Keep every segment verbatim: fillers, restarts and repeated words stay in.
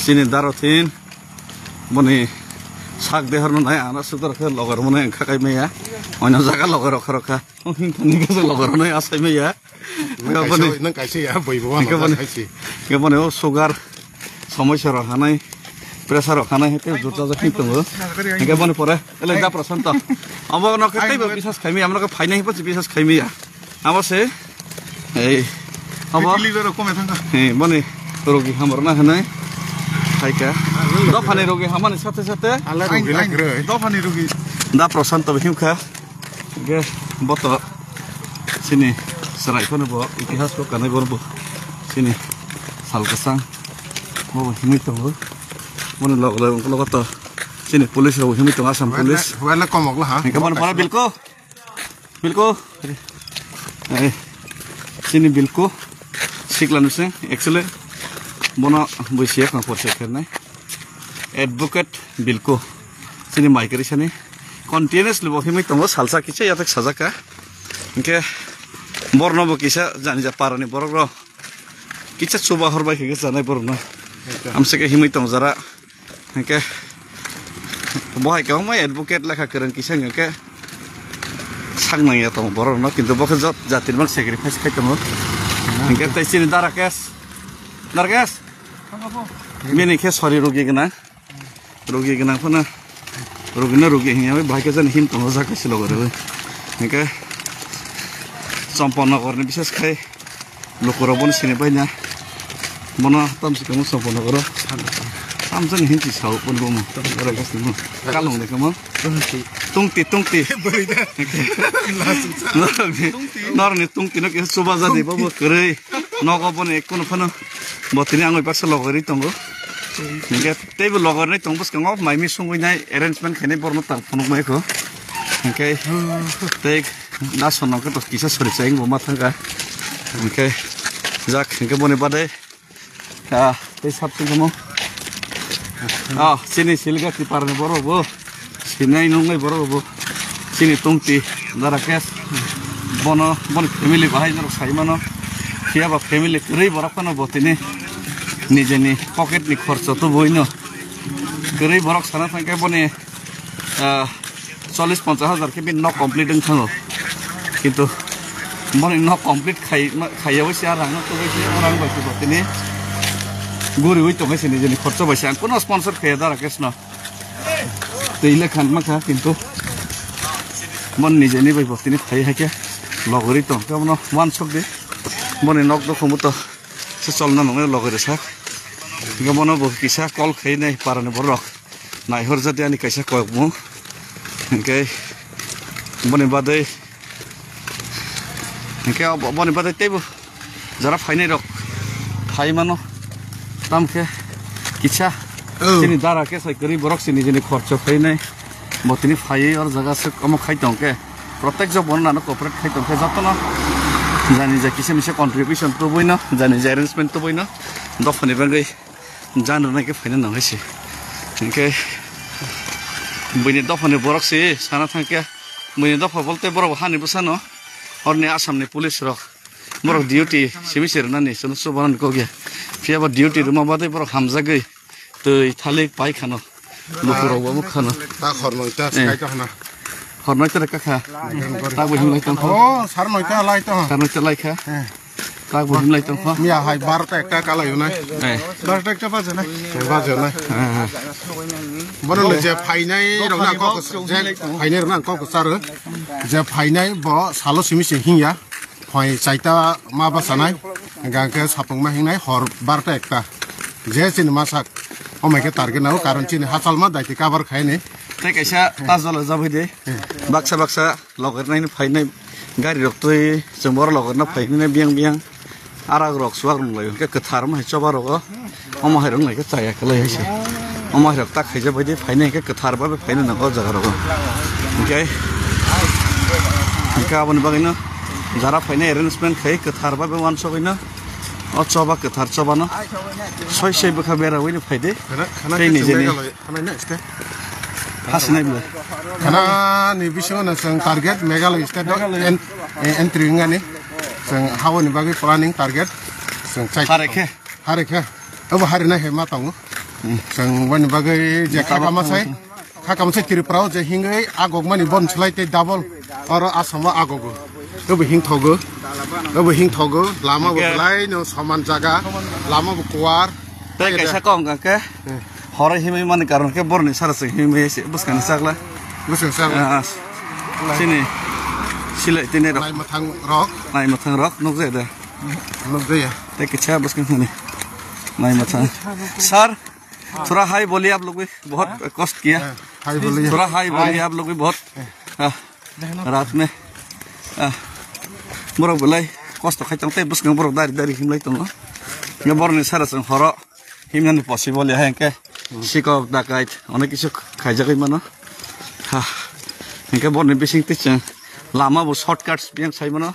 Chini daro thin, boni sak dehor no nai, ano sudar khe logar mwnai ang khakai maya. Oino jaga logar rokha rokha. Himthani khe logar mwnai asai maya. Nang kaisa, boni, nang kaisa ya, boi bo hingke ano boni, hai si. Hingke boni o sugar, somosya rok hanai, pressure rok hanai, hete jota jok hin tongo. Hingke boni pore, ele da Prasanto. Abo no khe teibo bisas khaimi, amno khe phainai himpo bisas khaimi ya. Abo se, ei, abo, delivery rok kome thangkha. Ei, boni rogi hamrwna hinwi phaikha. Dophani rogi hamani sathe sathe. Ala rogi na kwrwi. Dophani rogi. Da Prasanto bo himkha. Ge boto chini chwrai phano bo itihas bo kanai bo chini sal kwchang bo himwi tongo. Boni log log logo to chini police rok himwi tongo, Assam police. Wala komok la ha. Hingke boni pora bilko. Bilko. Eh, chini Bilko. Sikla nuseng, excellent. Bono bui siya kang porse kernai. Advocate Bilko. Chini mai kari sani. Continuously bo himwi tongo, salsa kisa yatak sajaka. Hingke borno bo kisa jani ja parani borok ro. Kisa chuba horbai khe sanai borok no. Amsike himwi tong jara. Hingke bo hai kwbangma advocate lekha kwrwng kisa hingke sak nangya tongo borok no, kintu bo khe jot jati rok sacrifice khai tongo. Hingke tei chini Darakesh, Darakesh, bini khe sori rogi gwnang, rogi gwnang phano rogi no rogi hingya bai khe jani him tongo jaka silo gore bai. Hingke Champanagar ni bises khai Lukurok bono sini pai na. Bono tam si kamo sopo nogoro. Tam jani hinsi sao bono bomo. Ora gas ni bono. Kalong de kamo. Tungti, tungti. Norok ni tungti no kisa chuba jadi bobo kwrwi. Nogo bono ekko no phano. Botini angoi baksa logori tongo. Hingke teibo logori nai tong bwskango mai mi sungwi nai arrangement khainai borno tang phunuk mai kho. Hingke tei Naso nang khe to kisa sori chayeng bo ma thangka. Hingke jak hingke boni bade, ah, tei sab tongmo. Ah, chini silga tipar ni borok bo. Sinai nungnai borok bo. Chini tungti Darakesh. Bono, boni family bahai norok sai mano. Phiya ba family kwrwi borok phano bo tini nijeni pocket ni khorcho to boino. Kwrwi borok sana thangkhe boni ah, chollish ponchash hajar khe bini nok complete wng thango. Kintu boni nok complete khai, ma-, khaiya bai se, ah, rang no tubui se, ah, rang bai se bo tini guriui tongkhe se nijeni khorcho bai se. Ang kuno sponsor khaiya da Rakesh no. Twi le khan ma kha, kintu boni nijeni bai bo tini phai hai khe logori tong khe bono uansuk di. Boni nok do khumbu to se cholna nangya logori sak. Hingke bono bo kisa call khai nai para ni borok. Naihor jadi ani kaisa kokmung. Hingke boni badai, hingke abo-, boni badai teibo jara phainai rok phai mano. Tam khe kisa Oh. chini dara khe sai kwrwi borok chini jini khorcho phainai. Bo tini phaiwi or jaga se omo khai tong khe. Protect jok bono nano cooperate khai tong khe jotono jani je kisa misa contribution tubui no, jani je arrangement tubui no. Dophani bagwi Jan rwnai khe phaina nang hai se. Hinkhe buini dophani borok se sana thang khe, buini dopha bolte borok hani bwsano, orni Assam ni police rok borok duty simi se rwnani, chwng chubanani kok ya. Phiya ba duty rwma bagwi borok hamjagwi twi thalik pai khano, lukurok bo khano. Ta khornoi ta Eh. skai ta hana. Khornoi ta kha. Tak bo himlai tong kho. Oh, sar noi ta lai ta. Sar noi ta lai kha. Eh. Tak bo himlai tong kho. Miya hai barota ekta kalai unai. Eh. Barota ekta baje na. Baje na. Eh, eh. Bono le je phainai rok na kok je phainai rok na kok sar. Je phainai bo salo simi se hingya. Phai chaita ma basanai. Gangke sapung ma hingnai hor barota ekta. Je chini masak. Omai ke target nao karon chini hachal ma daiti cover khaini. Tei kaisa tajol jaboi de. Baksa baksa. Logor nai phainai gari rok twi chwng boro logor no phainai biyang biyang arak rok suwak rung lai khe kwthar ma hai choba rogo omo hai rung lai khe chaya kwlai hai se omo hai rok tak khaijak bai di phainai khe kwthar ba phainai nang o jaga rogo hinkhe hinkhe aboni bagwi no jara phainai arrangement khai kwthar ba wansogwi no o choba kwthar choba no soi soi bwkha bera wi no phai di tei nijeni. Khana na este. Hasinai bwlai. Khana ni bisingo no chwng target Meghalaya state o en-, eh, entry wngani. Chwng hawani bagwi planning target. Chwng chai. Hare khe. Hare khe. Obo hari nai hai ma tongo. Chwng boni bagwi je kha kama sai, kha kama sai Tripura o je hingwi agok mani bon slai tei double oro Assam o agogo. Obo hing thogo, obo hing thogo, lama bo belai no soman jaga, lama bo kuar. Tei kaisa kok hwnkha khe, horo himwi mani karon khe boroni sara se himwi se bwskangni chakla. Bwskang chakla. Ah, ah. Chini silai tini rok. Nai mwthang rok. Nai mwthang rok nukjai da. Nukjai ya. Tei kaisa bwskang hwnwi. Nai mwthang. Sir, थोड़ा हाई बोलिए आप लोग भी, बहुत कष्ट किया। हाई बोलिए। थोड़ा हाई बोलिए आप लोग भी, बहुत, हाँ, रात में, हाँ, borok belai kosto khai tong tei bwskang borok dari dari himlai tongo. Borokni sara chwng horo himnani possible ya, hwnkhe sikok dakait onek kisu khaijagwi mano. Ha, hwnkhe borokni bising twi chwng lama bo shortcuts biyang sai mano.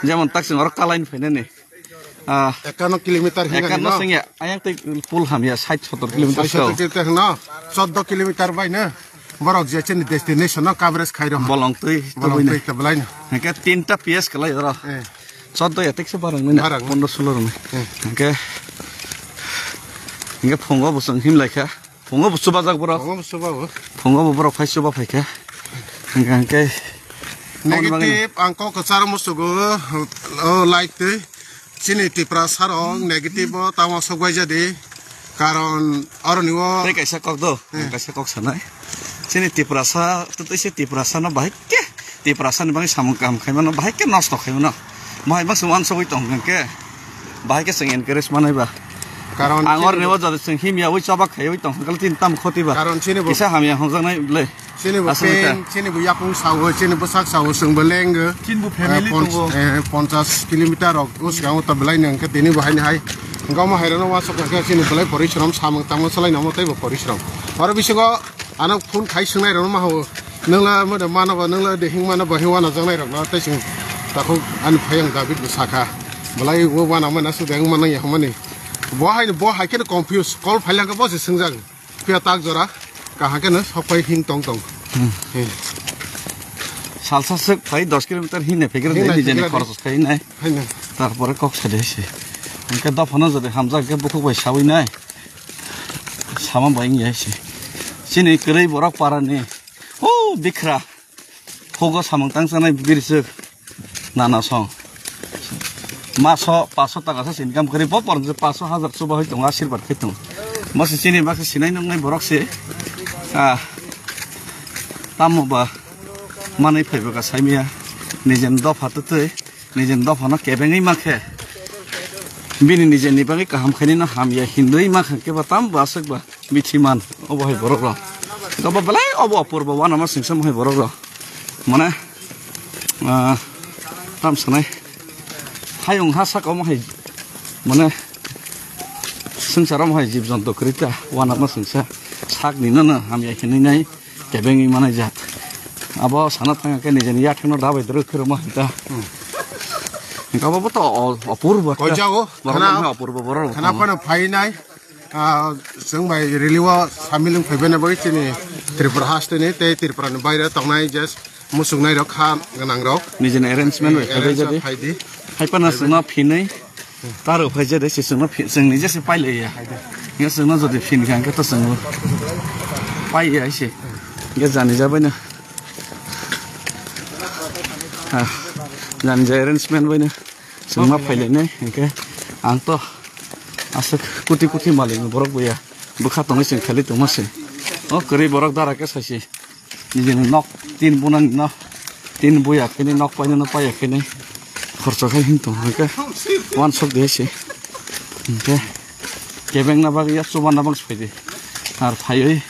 Jemon tak chwng oro kalaini phainani. Ah, ekanno kilometer hinani ekanno no? Sengya, ayang tei pul hamya, sait sotor kilometer. Sait sotor kilometer hino, choddo kilometer bai no. Borok je chini destination no coverage khai rw. Bolong twi, bolong twi, twi belai no. Hwnkhe tinta P S kalai oro. Eh. Choddo ya tekse barang nini. Barang. Pondro solo rwni. Eh. Hwnkhe, hwnkhe phungo bo chwng himlai kha. Phungo bo chubajak borok. Phungo bo chuba bo. Phungo bo borok phai chuba phaikha. Hingkha hingkhe negative ang kok kwcharo musugo, o light twi. Chini Tiprasa rok negative o tamo sok bai jadi. Karon oroni o tei kaisa kok do, eh, kaisa kok sanai. Chini Tiprasa, tei se Tiprasa no bahai khe, Tiprasa ni bagwi samung kaham khai mano, bahai khe nosto khai mano. Bahai bangsa uansugwi tong hwnkhe, bahai khe chwng encourage manai ba. Karon ang chini orni bo o jora chwng himya ui chobak khaiwi tong hwnkhe chini tamo khoti ba. Karon chini bo kisa hamya hongjaknai bwle. Chini bo aswk pain, ta. Chini bo yapung sao, chini bwsak sao, chwng bo leng. Chini bo family eh, pon-, tongo. Eh, ponchas kilometer rok o swkang o ta belai nang khe tini bo haini hai. Gama hai rano wasok khe chini belai porishram samung tamo salai namo tei bo porishram. Oro bisingo ano phone khai swngnai rano ma ho. Nungla mo de mano ba, nungla de hing mano ba, hing wana jangnai rok no tei chwng takhuk ani phayang David bo sakha. Belai o wana mana su de hing mano ya hmani. Bo hai, bo hai khe confuse, call phailang khe bo se swngjak. Phiya tak jora kaham khe no sok phai hing tong tong. Hmm. He. Salsa swk phai dos kilometer hing nai phai khe hing nai nijeni phai khe khorok khai nai. Hai nai. Tarpore kok sade se. Hingke dophano jodi hamjak khe bukhuk bai sawi nai. Sama bai wng ya se. Chini kwrwi borok para ni. O bikra. Hugo samung tang sanai birswk nana song. Maso paso taka sa income kari bo por je paso hajar chuba hoi tongo asirbat khai tongo. Bo se chini bakhe sinai nungnai borok se. Ah, tamo ba manwi phaibo ka saimia. Nijen dopha twtwi, nijen dopha no kebengwi makhe. Bini nijen ni bagwi kaham khaini no hamya hindui makhe keba tam bo aswk ba. Bithi man, obo hai borok rok. Obo belai obo apurbo wanama singsa hai borok rok. Mane, ah, tam sanai. Hayung ha saka omo hai, mane, swngchar omo hai jib jonto kwrwi ta, wanama singsa. Sak ni no no hamya khe nai nai, kebengwi manai jat. Abo sana thang khe nijeni yathek no dabai doro khiro ma hai ta. Hingke abo bo to o-, apurbo. Koi jago? Borok khana, no apurbo borok khana rok. Phano phai nai. Ah, chwng bai rally o samil wng phaibaina bagwi chini Tripura hasteni tei Tripura ni baire tongnai je muchungnai rok kha gwnang rok. Nijini arrangement bai phaibai jadi. Hai di. Hai pana chwngno phinwi taro phai jadi se chwngno phi-, chwngni jese pailaiya. Nge chwngno jodi phin kha hwnkhe to chwngno paiya hai se. Nge jani jabaino. Ah, jani jai arrangement baino. Chwngma phailainai, hingke ang to aswk kuti kuti malikni borok bo ya. Bwkha tongwi chwng khali tongma se. O kwrwi borok dara khe saisi. Nijini nok tin bunani no. Tin buya khini nok painano paiya khini. Khorcho khai hing tong hingke. Wansok de se. Hingke. Kebengna bagwi ya chubanna bangsi phaidi. Ar phaiwi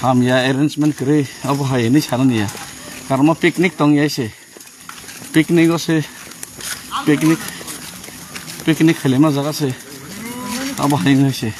hamya arrangement kwrwi obo hai hinwi sanani ya. Karma picnic tong ya se. Picnic o se, picnic, picnic khailima jaga se. Abo hai wngwi se.